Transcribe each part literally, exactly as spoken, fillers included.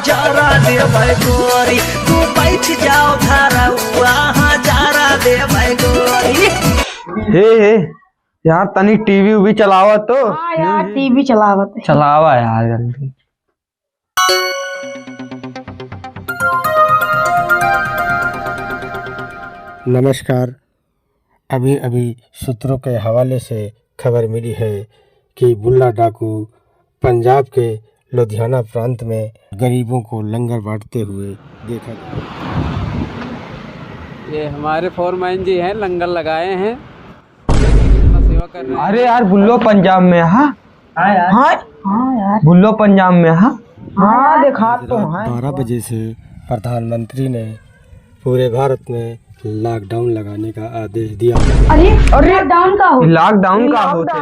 जरा देबै गोरी, तू बैठ जाओ घरवा, हाँ, जरा देबै गोरी। हे, हे, यार, तनी टीवी उवी चलावा तो। हाँ यार, टीवी चलावत है। चलावा यार, जल्दी। नमस्कार। अभी-अभी सूत्रों के हवाले से खबर मिली है कि बुल्ला डाकू पंजाब के लुधियाना प्रांत में गरीबों को लंगर बांटते हुए देखा गया। ये हमारे फोरमैन जी हैं, लंगर लगाए हैं, सेवा कर रहे हैं। अरे यार, बुल्लो पंजाब में, हाँ? हाँ यार। हाँ? हाँ यार। बुल्लो पंजाब में, हाँ? हाँ, देखा तो है। बारह बजे से प्रधानमंत्री ने पूरे भारत में लॉकडाउन लगाने का आदेश दिया। अरे, अरे, लॉकडाउन का होत है? लॉकडाउन का होत है?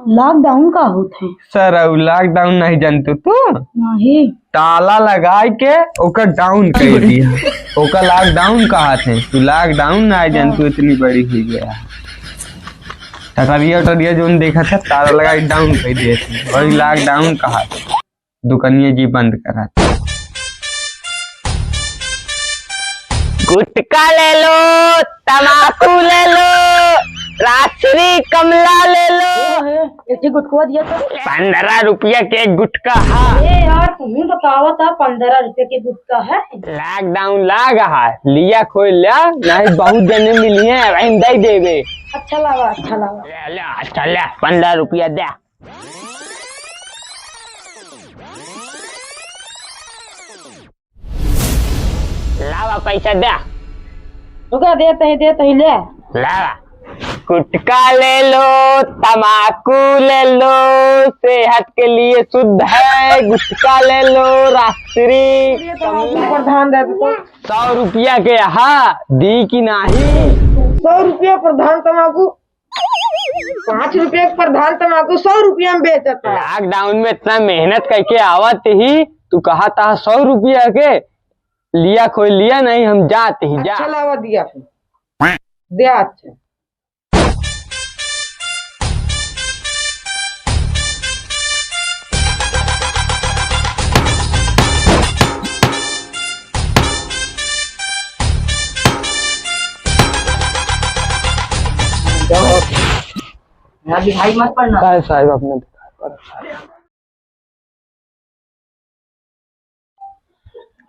लॉकडाउन का होत है? सर, अब लॉकडाउन नहीं जानतू तू? नहीं। ताला लगाए के ओकर डाउन कर दिया। ओकर लॉकडाउन कहत है। तू लॉकडाउन नहीं जानतू, इतनी बड़ी हुई गया। टटरिया उटरिया जोन देखत है, ताला लगाए डाउन कर दिया। और लॉकडाउन कहत है। दुकनिया जी बंद करा। गुटखा ले लो, तमाकू ले लो, राजश्री कमला ले लो। ए, ए, एक ही गुटखा दिया तो। पन्द्रह रुपया के एक गुटखा हा। ए यार, तुम्ही बतावा था, पन्द्रह रुपया के गुटखा है? लॉकडाउन लाग हा, लिया खोल लिया, नहीं बहुत जने मिली हैं, वहीं दे देबे। अच्छा लावा, अच्छा लावा। ले, ले, अच्छा ले, पन्द्रह रुपया दे। लावा पैसा द्या। रुका, देत ही, देत ही, ले। लावा। गुटखा ले लो, तमाकू ले लो, सेहत के लिए शुद्ध है। गुटखा ले लो, राजश्री। प्रधान दे दो। सौ रुपया के, हाँ, दी कि नाही? सौ रुपया प्रधान तमाकू। पाँच रुपया के प्रधान तमाकू सौ रुपया में बेचत है। लॉकडाउन में इतना मेहनत करके आवत ही, तू कहत हा सौ रुपया के, लिया कोई लिया नहीं, हम जात ही, जा। अच्छा लावा दिया फिर। दिया अच्छा। यहाँ दिखाई मत पड़ना। काहे साहब, अपने दिखाई पड़ता है।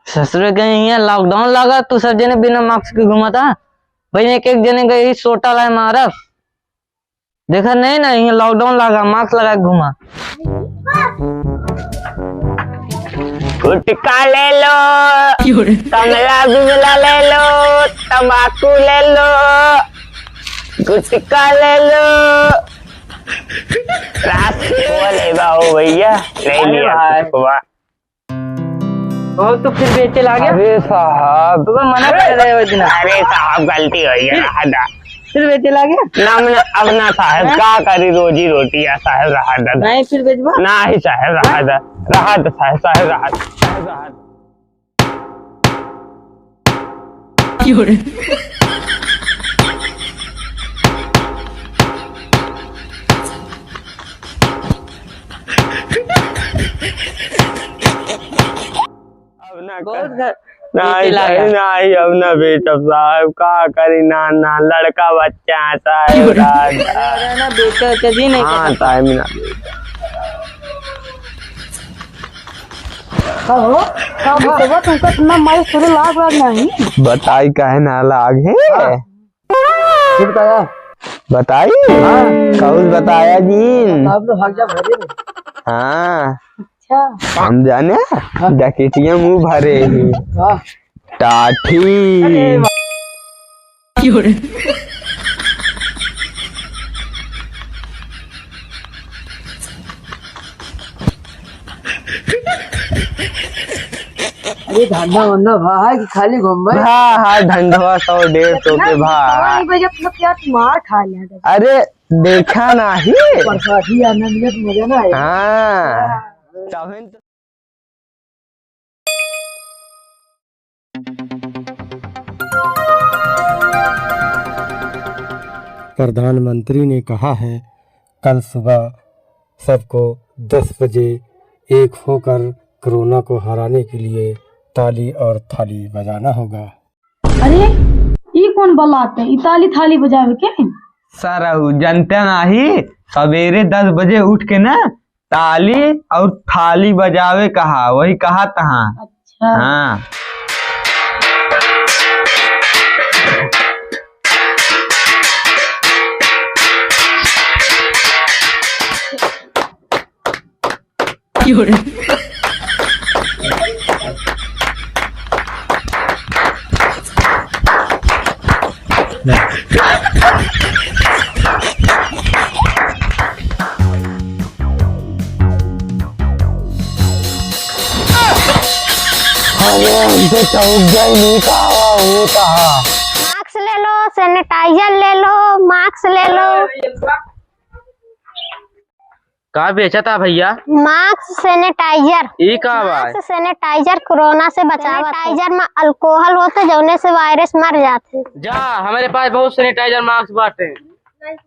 ससुरे के यहाँ लॉकडाउन लगा, तू सब जने बिना मास्क के घूमता। भाई, एक एक जने के ही सोटा लाए मारब। देखा नहीं ना, यहाँ लॉकडाउन लगा, मास्क लगा के घूमा। गुटखा ले लो, क्यों रे? कमला गुमला ले लो, तंबाकू ले लो, गुटखा ले लो। रात को ले बाबू भैया, ले अरे लिया भाई। गुटखा। बहुत तो फिर बेचे लागे। अरे साहब। तो मना कर रहे हो इतना। अरे साहब, गलती हो गई, रहा दा। फिर बेचे लागे? ना, ना, अब ना साहब, हैं? का करी, रोजी रोटी है साहब, रहा दा। नहीं, फिर बेचबा? ना ही साहब, रहा दा। रहा दा साहब, साहब, रहा दा। साहब, रहा दा। अब ना बहुत कर, घर नहीं, बेचे लागा। नहीं, नहीं, अब ना बेचब साहब, का करी, ना, ना, लड़का बच्चा है साहब, क्यों रे? रात अरे, अरे, ना बेचो, कभी नहीं हाँ, करना। साहब, ना बेचब। का हो? का हो? बेचबा तुमका इतना मारे सुरे लाग लाग नहीं। बताई काहे ना लाग है? हाँ। फिर बताया? बताई? हाँ। कौन बताया जी? आप लोग भाग जा भरे में। हाँ। अच्छा। हम जाने, हाँ। डकैतिया मुंह भरे ही। हाँ। टाठी। अरे वाह। अरे धंधा वंधा भा है कि खाली घूमबे? हाँ, हाँ, धंधवा सौ डेढ़ सौ के भा है। नहीं भैया, मतलब क्या मार खा लिया था? अरे देखा नाही। प्रसादी आनंद में मजा ना आया। हाँ। हाँ। तबे न तो प्रधानमंत्री ने कहा है, कल सुबह सबको दस बजे एक होकर कोरोना को हराने के लिए ताली और थाली बजाना होगा। अरे, ई कौन बलात है? ई ताली थाली बजावे के? सरऊ, जनते नाही, सबेरे दस बजे उठ के ना ताली और थाली बजावे कहा, वही कहा तहाँ। अच्छा। हाँ। अरे, हमसे चौक गई नहीं, का होता है? मास्क ले लो, सैनिटाइजर ले लो, मास्क ले लो। का बेचत ह भइया? मास्क, सैनिटाइजर। ई का बा? मास्क, सैनिटाइजर कोरोना से बचावत है। सैनिटाइजर में अल्कोहल होत है, जौने से वायरस मर जात है। जा, हमरे पास बहुत सैनिटाइजर मास्क बाटे।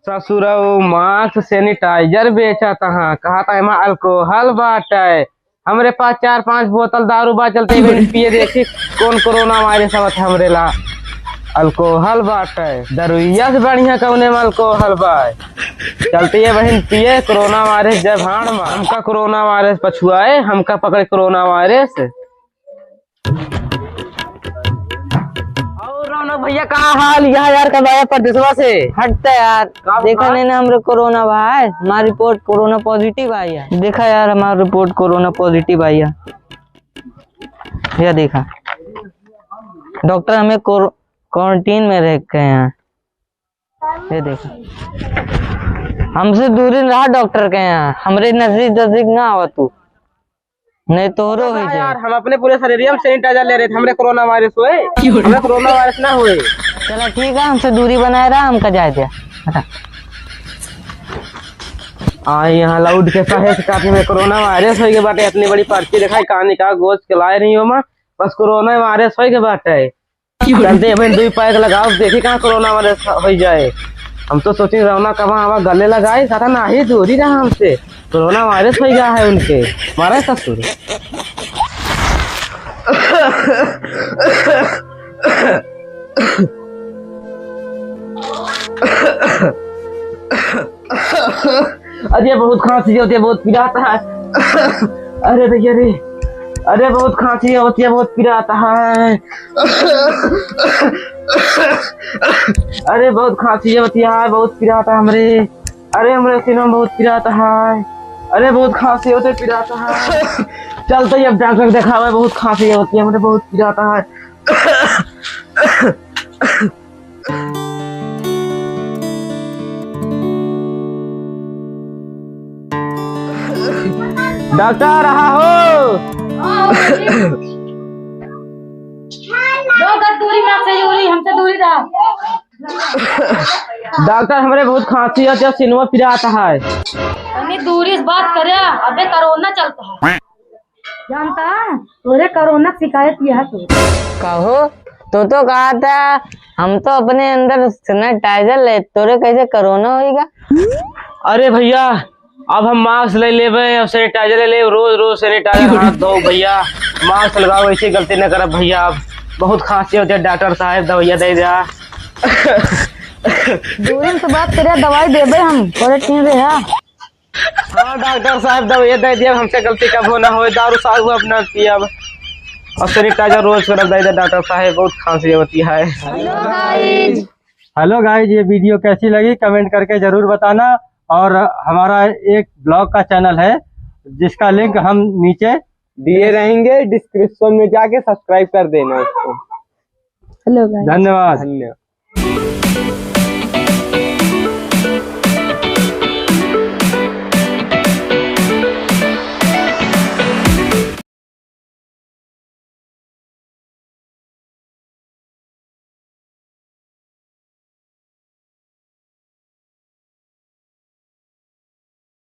ससुरऊ, मास्क, सैनिटाइजर बेचत ह, कहत ह एमा अल्कोहल बाटे। हमरे पास चार पाँच बोतल दारू बा, चलते ही बहन पिए देखी कौन कोरोना वायरस आवत है हमरे ला। अल्कोहल बाटे, दरुइया से बढ़िया कौने में अल्कोहल बा। चलते ये बहन पिए कोरोना वायरस जय भाड़ में। हमका कोरोना वायरस पछुआए, हमका पकड़े कोरोना वायरस। और रौनक भइया, का हाल? यहाँ यार, कब आया परदेसवा से? हटता यार, का देखा बा? नहीं ना हमरे कोरोना भाई, हमारी रिपोर्ट कोरोना पॉजिटिव आई है। देखा यार, हमारी रिपोर्ट कोरोना पॉजिटिव आई है। यह देखा, डॉक्टर हमें क्वार-, क्वारंटीन में रखे हैं। ये देखा, हमसे दूरी रहा डॉक्टर के यहाँ, हमरे नजदीक नजदीक ना आवा तू, नहीं तोहरो हो जाए। यार, हम अपने पूरे शरीर में सैनिटाइजर ले रहे थे, हमरे कोरोना वायरस होए, हमरे कोरोना वायरस ना होए। चला ठीक है, हमसे दूरी बनाए रहा, हमका जाए दे। हटा। आ, यहाँ लाउड के साहे से काफी में कोरोना वायरस होइगे बाटे, इतनी बड़ी पर्ची दिखाई, कहानी का गोच के लाए रही हो माँ, बस कोरोना वायरस होइगे बाटे। चलते हैं भाई, दुई पैक लगाओ, देखी कहाँ कोरोना वायरस हो जाए। हम तो सोचे रौना कब आवा गले लगाए, साथा नाही दूरी रहा हमसे, कोरोना वायरस हो गया है उनके। मारा ससुर। अरे बहुत खांसी होती है, बहुत पिरात है। अरे भैया रे, अरे बहुत खांसी होती है, बहुत पिरात है। अरे बहुत खांसी होती है, बहुत पिरात है हमरे। अरे हमरे सीना में बहुत पिरात है। अरे बहुत खांसी होती है, पिरात है। चलते ही अब डॉक्टर को दिखावे, बहुत खांसी होती है हमरे, बहुत पिरात है। डॉक्टर, रहा हो? दो गज दूरी में से दूरी, हमसे दूरी रहा। डॉक्टर, हमरे बहुत खांसी है, जब सीनवा पिरात है। तनी दूरी से बात करे, अबे कोरोना चलता है। जानता, तोरे कोरोना के शिकायत यह है तो। कहो, तू तो कहा था, हम तो अपने अंदर सैनिटाइजर ले, तोरे कैसे कोरोना होइगा? अरे भैया, अब हम मास्क ले लेबे, अब सैनिटाइजर ले लेबे, रोज रोज सैनिटाइजर हाथ धो भैया, मास्क लगाओ, ऐसे गलती न करब भैया। अब बहुत खांसी होती है, डॉक्टर साहब दवाइया दे दे। दूरी से बात करे, दवाई देबे हम, क्वारंटीन रहा। हाँ डॉक्टर साहब, दवाई दे दिया, हमसे गलती कबो ना होए, दारू साहब अब ना पियब। और सैनिटाइजर रोज करब दे दे डॉक्टर साहब, बहुत खांसी होती है। हेलो गाइस। हेलो गाइस, ये वीडियो कैसी लगी कमेंट करके जरूर बताना, और हमारा एक ब्लॉग का चैनल है जिसका लिंक हम नीचे दिए रहेंगे, डिस्क्रिप्शन में जाके सब्सक्राइब कर देना उसको। हेलो गाइस। धन्यवाद। धन्यवाद।